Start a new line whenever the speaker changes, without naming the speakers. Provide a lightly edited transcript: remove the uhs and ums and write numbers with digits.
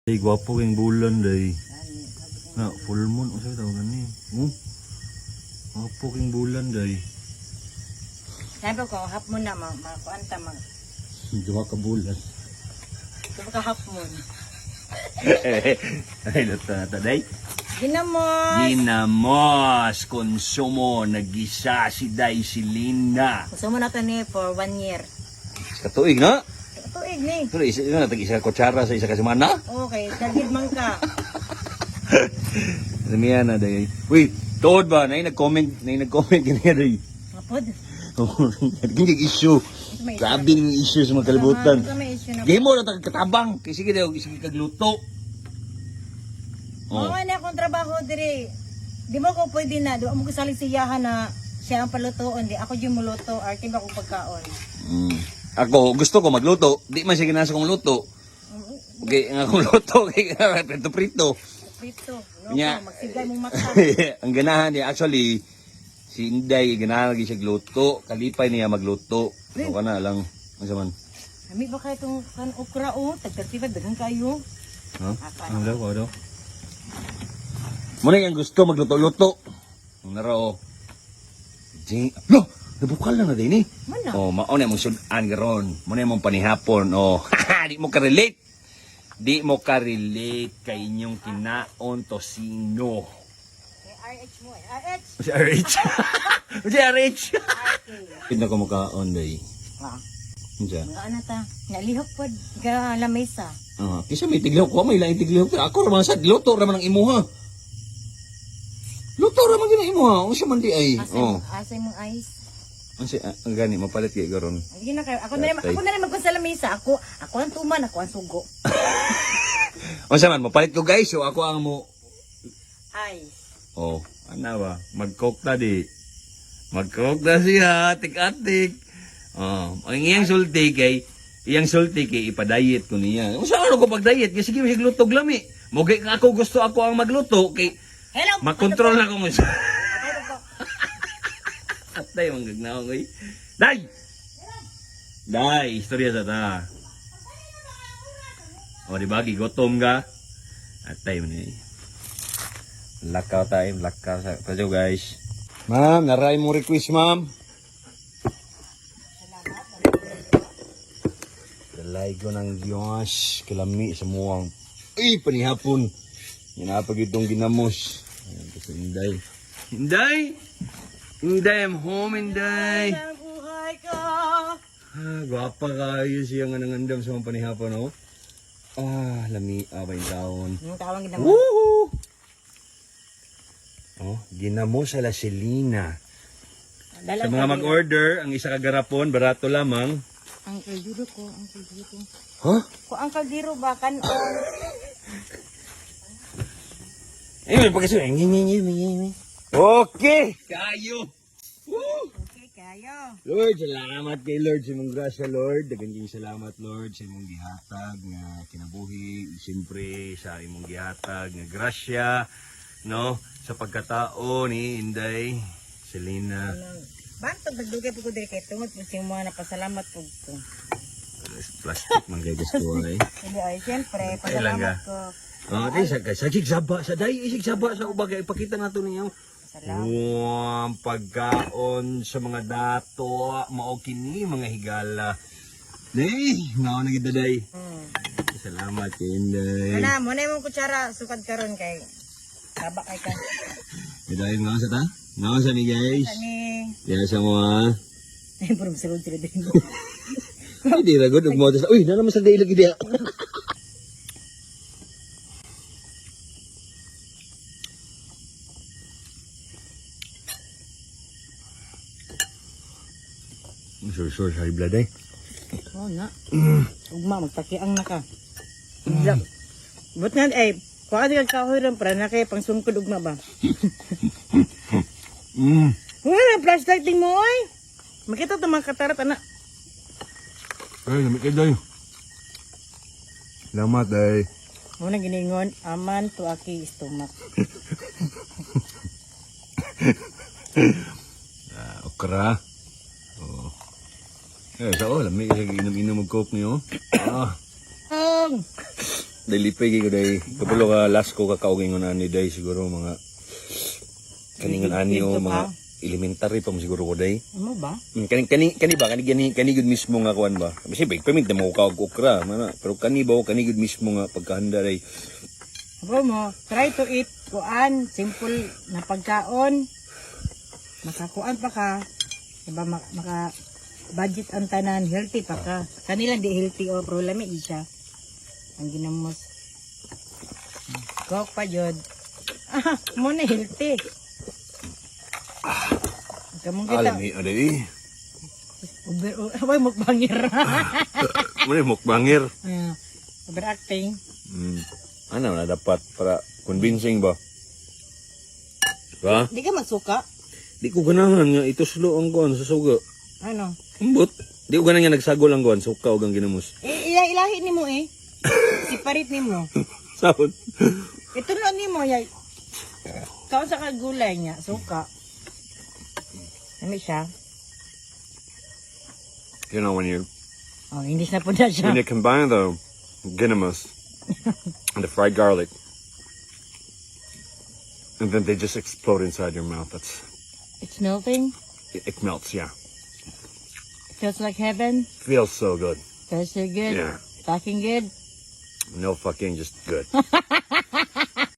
Ay, gwapo kayong bulan day. Na, full moon. Ano sa'yo tawagan ni? Oh. Gwapo kayong bulan day.
Sabi ko, half moon na, makuan ta, mag,
Duha ka bulan.
Diba ka half moon?
Ay, luto na ta, day.
Ginamos!
Ginamos, konsumo, nagisa si Day Silina.
Gusto mo na ito ni for one year.
Katuig na.
Tuig ni.
Pero isa na tag isa kutsara sa isa ka semana.
Okay, dagid man ka.
Lamiya na day. Uy, tuod ba nay nag-comment, nay nag-comment kaniya day.
Mapod.
Naging issue.
May
Grabe ng issue sa mga kalibutan.
Ito may issue na.
Gay mo na tag katabang kay sige daw sige kag luto.
Oh.
Oh.
na akong trabaho diri. Di mo ko pwede na. Di mo ko salig siyahan na siya ang palutoon. Di ako yung muluto. Arte ba akong pagkaon?
Ako gusto ko magluto, di man siya ginasa kong luto. Okay, ang akong luto kay prito-prito.
Prito. No,
Nya.
magsigay mong mata.
Ang ganahan niya actually si Inday ganahan lagi siya gluto, kalipay niya magluto. So kana lang unsa man.
Ami ba kayo itong kan okra o? Tag 35, daghan kayo.
Ha?
Apat.
Ano daw, ano daw? Muna yung gusto magluto-luto. Ang naro. Jing, lo, nabukal na na din eh.
Mana?
Oh, mao na mong sudan karon. Muna mong panihapon. Oh, di mo ka-relate. Di mo ka-relate kay inyong kinaon tosino.
Eh, RH mo eh. RH.
Si RH. Si RH.
RK.
Pin na ko makaon day.
Ah,
Unsa?
mga ano ta? Nalihok pod ka lamesa.
Ah, kisa may tiglihok ko, may laing tiglihok. Ako ra man sad luto ra man ang imuha. Luto ra man gyud ang imuha. Unsa man di ay?
Asa
Oh.
asa mong ice.
Unsa ah, ang gani mapalit kay karon.
Sige na kayo. Ako na rin,
Tatay.
ako na rin magkon sa lamesa. Ako, ako ang tuman, ako ang sugo.
Unsa man mapalit ko guys, so ako ang mo.
Ice.
Oh, ana ba? Mag-coke ta di. Mag-coke ta siya, tik-atik. Oh, ang iyang sulti kay iyang sulti kay ipadayet ko niya. Unsa ano ko pag-diet? Kay sige mig lutog lami. Mogay ako gusto ako ang magluto kay
Hello.
makontrol na ko mo.
Patay ko.
Atay mong gagnaw oy. Day! Day, istorya sa ta. O di ba gigutom ka? Atay mo ni. Lakaw tayo, lakaw sa tayo guys. Ma'am, naray mo request, ma'am. Dalay ko ng Diyos, kalami sa muwang. Uy, panihapon. Hinapag itong ginamos. Ayan ko sa Inday. Inday! Inday, I'm home, Inday!
Ang buhay ko.
Ah, gwapa kayo siya nga nangandam sa mga panihapon, no? Ah, lami, ah, ba yung taon.
Ang tawang ginamo.
Woohoo! Oh, ginamo sa La Selina. Sa mga mag-order, ang isa ka garapon, barato lamang.
Ang kaldero ko, ang kaldero.
Huh?
Ko ang kaldero ba kanon?
Ayun, pagkasunod. Okay! Kayo! Woo!
Okay, kayo.
Lord, salamat kay Lord sa imong grasya, Lord. Daghang kayong salamat, Lord, sa imong gihatag nga kinabuhi, siyempre sa imong gihatag nga grasya, no? Sa pagkatao ni Inday, Selena.
Bantog nagdugay po ko diri kay tungod po sa mga napasalamat po ko.
Plastic man kay gusto ay.
Hindi ay siyempre
Kailan ka?
pasalamat ko.
Oh, di sa sa saba sa day isig saba sa ubag ipakita nato ninyo.
Salamat.
Wow, pagkaon sa mga dato, mao kini mga higala. Day, mao na gid day. Salamat kay Inday.
Ana, mo na imong kutsara sukad karon kay saba kay ka.
Inday, mga sa ta? Mga sa ni guys.
Ani.
Yan sa mo ha.
Ay, puro masulod sila din.
Ay, di ra gud ug mo sa. Uy, na naman sa day lagi diha. Sure, sure, high blood eh.
Oo na. Ugma, magtakiang na ka. Mm. But nga, eh, kuha ka kahoy ron para na kay pangsungkod ugma ba? Wala, flashlight ting mo, oy. Makita to mga katarat, anak.
Ay, lamig kayo day. Salamat day.
Muna giningon, aman to aki stomach.
Ah, okra. Oh. Eh, sa oh, lamig siya inom-inom og coke niyo. Ah.
Ang!
Dili lipay ko day. Kabalo ka last ko kakaog ingon ani day siguro mga kaningon ani o
Dito
mga
pa.
Elementary pa mo siguro ko day.
Ano ba?
Kani kani kani ba kani kani kani gud mismo nga kuan ba? Kasi big pamit mo kaog okra mana pero kani ba o kani gud mismo nga pagkahanda day.
Bro mo, try to eat kuan, simple na pagkaon. Makakuan pa ka. Diba maka budget ang tanan, healthy pa ka. Kanila di healthy o pero lami di siya. Ang ginamos. Coke pa jud. Ah, mo na healthy. Kamong kita.
Alam ni day.
Over, oh, mukbangir.
Muna mukbangir.
Ah, overacting.
Ano na dapat para convincing ba? Ba?
Di ka magsuka?
Di ko ganahan nga ituslo ang kuan sa suga.
Ano?
Ambot. Di ko ganahan nga nagsagol ang kuan suka og ang ginamos.
Eh, ilahi nimo eh. Separate nimo.
Saon?
Ito na nimo yay. Kaon sa kagulay niya, suka. Ano siya?
When you
Oh, English na po na siya.
when you combine the ginamos and the fried garlic, and then they just explode inside your mouth. That's
It's melting.
it melts. Yeah,
Feels like heaven.
Feels so good.
Feels so good.
Yeah.
Fucking good.
No fucking, just good.